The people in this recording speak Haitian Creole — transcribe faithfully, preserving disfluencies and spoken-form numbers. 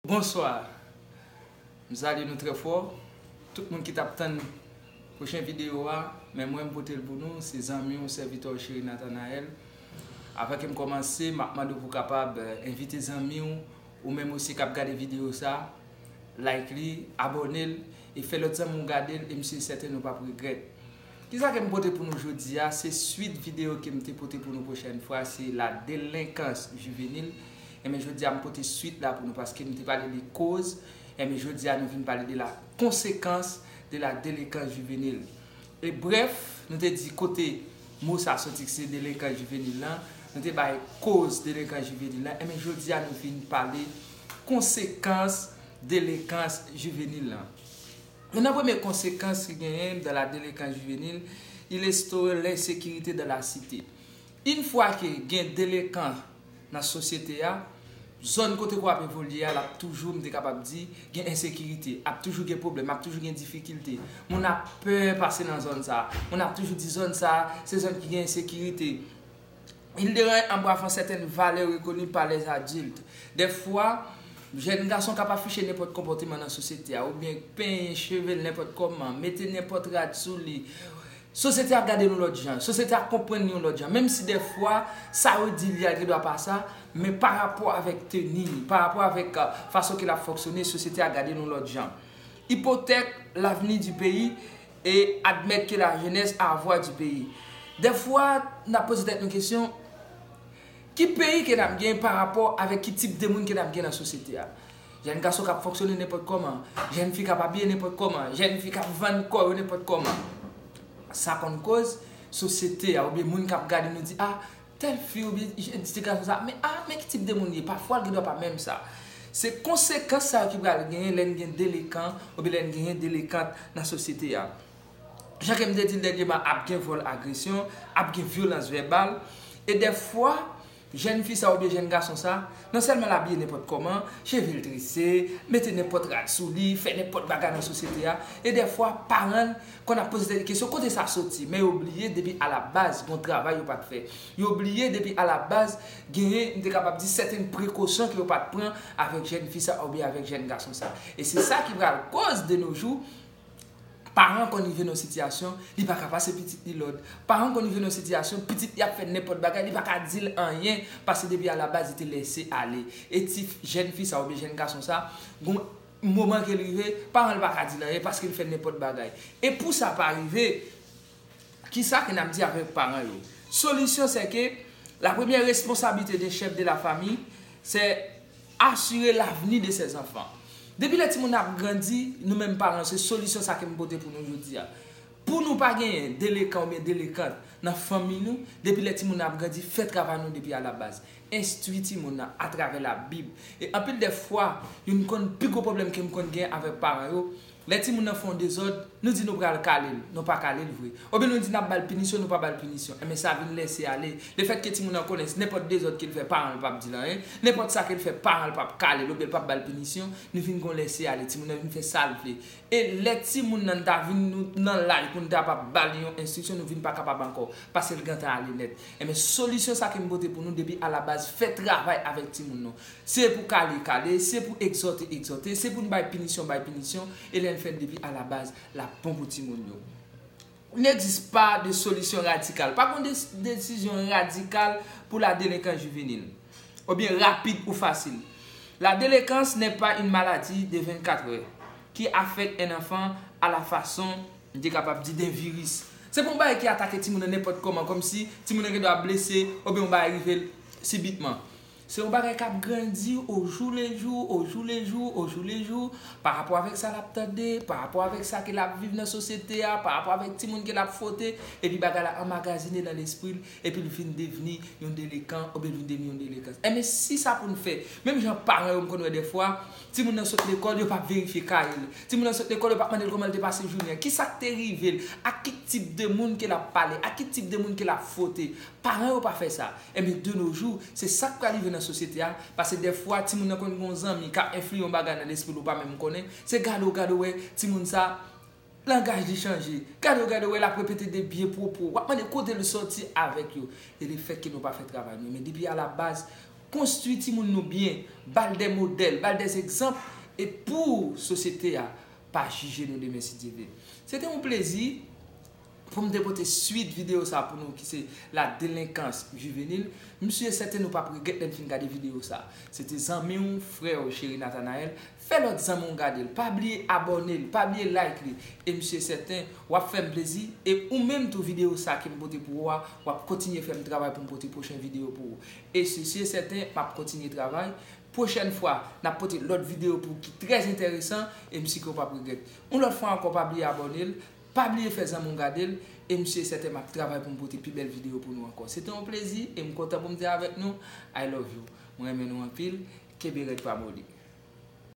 Bonswa. M salye nou trè fò. Tout moun ki t ap tann pwochen videyo a, men mwen m pote l pou nou, se zanmi w, sèvitè w cheri Nathanaël. Avan ke m kòmanse, m ap mande w pou w kapab, eh, envite zanmi w, ou menm osi k ap gade videyo sa, like li, abòne l, e fè lòt zanmi w gade l, e m si sèten nou p ap regrèt. Kisa ke m pote pou nou jodi a? Se swit videyo ke m te pote pou nou pwochèn fwa, se la délinquance juvénile. Enben, jodi a, m pote swit la pou nou paske m te pale de koz. Enben, jodi a, nou vin pale de la conséquence de la délinquance juvénile. E brèf, nou te di kote mo sa soti ki se délinquance juvénile lan. Nou te bay koz délinquance juvénile lan. Enben, jodi a, nou vin pale konsekans délinquance juvénile lan. Youn nan premye konsekans ki genyen dans la délinquance juvénile, il instaure l'insécurité dans la cité. Yon fwa ke gen delenkan nan sosyete a, zòn kote ke w ap evolye a, l ap toujou, m te kapab di, gen ensekirite, ap toujou gen pwoblèm, ap toujou gen difikilte. Moun ap pè pase nan zòn sa a. Moun ap toujou di zòn sa a, se zòn ki gen ensekirite. Il dérange en bafouant certaines valeurs reconnues par les adultes. Dèfwa, jèn gason k ap afiche nenpòt konpòteman nan sosyete a, oubyen penyen cheve l nenpòt kòman, mete nenpòt rad sou li. Sosyete a gade l yon lòt jan, sosyete a konprann li yon lòt jan. Menm si dèfwa, sa yo di li a gendwa pa sa, men pa rapò avèk teni li, pa rapò avèk, euh, fason ke l ap fonksyone, sosyete a gade l yon lòt jan. Hypothèque l'avenir du pays et admettre que la jeunesse a voix du pays. Dèfwa, n ap poze tèt nou kesyon, ki peyi ke n ap gen pa rapò avèk ki tip de moun ke n ap gen nan sosyete a? Jèn gason k ap fonksyone nenpòt kòman, jèn fi k ap abiye nenpòt kòman, jèn fi k ap vann kò yo nenpòt kòman. Sa konn koz sosyete a, oubyen moun k ap gade nou di, a, tèl fi oubyen jèn ti gason sa, men, a, men ki tip de moun li ye? Pafwa, l gendwa pa menm sa. Se konsekans sa yo ki pral genyen lè n gen delenkan oubyen lè n genyen delenkant nan sosyete a. Jan ke m te di l dènyèman, ap gen vòl, agresyon, ap gen vyolans vèbal, e dèfwa, jèn fi sa oubyen jèn gason sa, non sèlman l abiye nenpòt kòman, cheve l trese, mete nenpòt rad sou li, fè nenpòt bagay nan sosyete a, e dèfwa, paran l konn ap poze tèt yo kesyon, kote sa soti? Men yo bliye depi alabaz, gon travay yo pa t fè. Yo bliye depi alabaz, genyen, m te kapab di, sèten prekosyon ke yo pa t pran avèk jèn fi sa oubyen avèk jèn gason sa. E se sa ki pral koz de nos jours, paran konn rive nan sitiyasyon, li pa ka pase pitit li lòd. Paran konn rive nan sitiyasyon, pitit li ap fè nenpòt bagay, li pa ka di l anyen, paske depi alabaz, li te lèse ale. E ti f-, jèn fi sa oubyen jèn gason sa, gon moman ke l rive, paran l pa ka di l anyen, paske l fè nenpòt bagay. E pou sa pa rive, kisa ke n ap di avèk paran yo? Solisyon, c'est que la première responsabilité d'un chef de la famille, c'est assurer l'avenir de ses enfants. Depi lè timoun nan ap grandi, nou menm paran, se solisyon sa ke m pote pou nou jodi a. Pou nou pa genyen delenkan oubyen delenkant nan fanmi nou, depi lè timoun nan ap grandi, fè travay nou depi alabaz. Enstwi timoun nan atravè Labib. E anpil de fwa, youn konn pi gwo pwoblèm ke m konn gen avèk paran yo, lè timoun nan fè yon dezòd, nou di nou pral kale l, nou pa kale l vre. Oubyen nou di n ap ba l pinisyon, nou pa ba l pinisyon. Enben sa vin lèse ale. Lefètke timoun nan konnen nenpòt dezòd ke l fè, paran l p ap di l anyen. Nenpòt sa ke l fè, paran l p ap kale l oubyen l p ap ba l pinisyon, nou vin gon lèse ale. Timoun nan vin fè sa l vle. E lè timoun nan ta vin nou nan laj pou n ta pa ba l yon enstriksyon, nou vin pa kapab ankò. Paske l gentan ale nèt. Enben solisyon sa ke m pote pou nou depi alabaz, fè travay avèk timoun nou. Se pou kale, kale, se pou egzòte, egzòte, se pou n bay pinisyon, bay pinisyon, e lè n fè l depi alabaz, l ap bon pou timoun yo. Il n'existe pas de solution radicale. Pa gon de-, desizyon radikal pou la délinquance juvénile. Oubyen rapid ou fasil. La délinquance n'est pas une maladie de vingt-quatre heures qui affecte un enfant à la façon, m te kapab di, d'un virus. Se pa yon bagay ki atake timoun nan nenpòt kòman, kòmsi timoun nan gendwa blese, oubyen yon bagay rive l sibitman. Se yon bagay k ap grandi au jour le jour, au jour le jour, au jour le jour, pa rapò avèk sa l ap tande, pa rapò avèk sa ke l ap viv nan sosyete a, pa rapò avèk timoun ke l ap fwote, epi bagay la anmagazine nan lespri l, epi l vin devni yon delenkan, oubyen l vin devni yon delenkans. Enben, si sa pou n fè, menm jan paran yo, m konn wè dèfwa, timoun nan sot lekòl, yo p ap verifye kaye l. Timoun nan sot lekòl, yo p ap mande l kòman l te pase jounen an. Kisa k te rive l? Ak ki tip de moun ke l ap pale? Ak ki tip de moun ke l ap fwote? Paran yo pa fè sa. Enben, de nos jours, se sa k pral rive nan sosyete a, paske dèfwa, timoun nan konn gen yon zanmi k ap enfliye yon bagay nan lespri l ou pa menm konnen. Se gade w gade w wè, timoun sa, langaj li chanje. Gade w gade w wè, l ap repete de vye pwopo. W ap mande kote l sòti avèk yo. E lefètke nou pa fè travay nou. Men depi alabaz, Konstwi timoun nou byen, ba l de modèl, ba l de egzanp, e pou sosyete a pa jije nou demen si Dye vle. Se te yon plezi pou m te pote swit videyo sa pou nou ki se la delenkans jivenil. M si e sèten nou p ap regrèt lè n fin gade videyo sa. Se te zanmi w, frè w, Cheri Nathanael. Fè lòt zanmi w gade l. Pa bliye abòne l, pa bliye like li. E m si e sèten w ap fè m plezi. E ou menm tou videyo sa ke m pote pou ou a, w ap kontinye fè m travay pou m pote pwochen videyo pou ou. E se si e sèten m ap kontinye travay. Pwochèn fwa, n ap pote lòt videyo pou ki trè enteresan e m si ke w p ap regrèt. Yon lòt fwa ankò, pa bliye abòne l, pa bliye fè zanmi w gade l, e m si e sèten m ap travay pou m pote pi bèl videyo pou nou ankò. Se te yon plezi e m kontan pou m te avèk nou. I love you. Mwen renmen nou anpil. Kenbe rèd pa moli.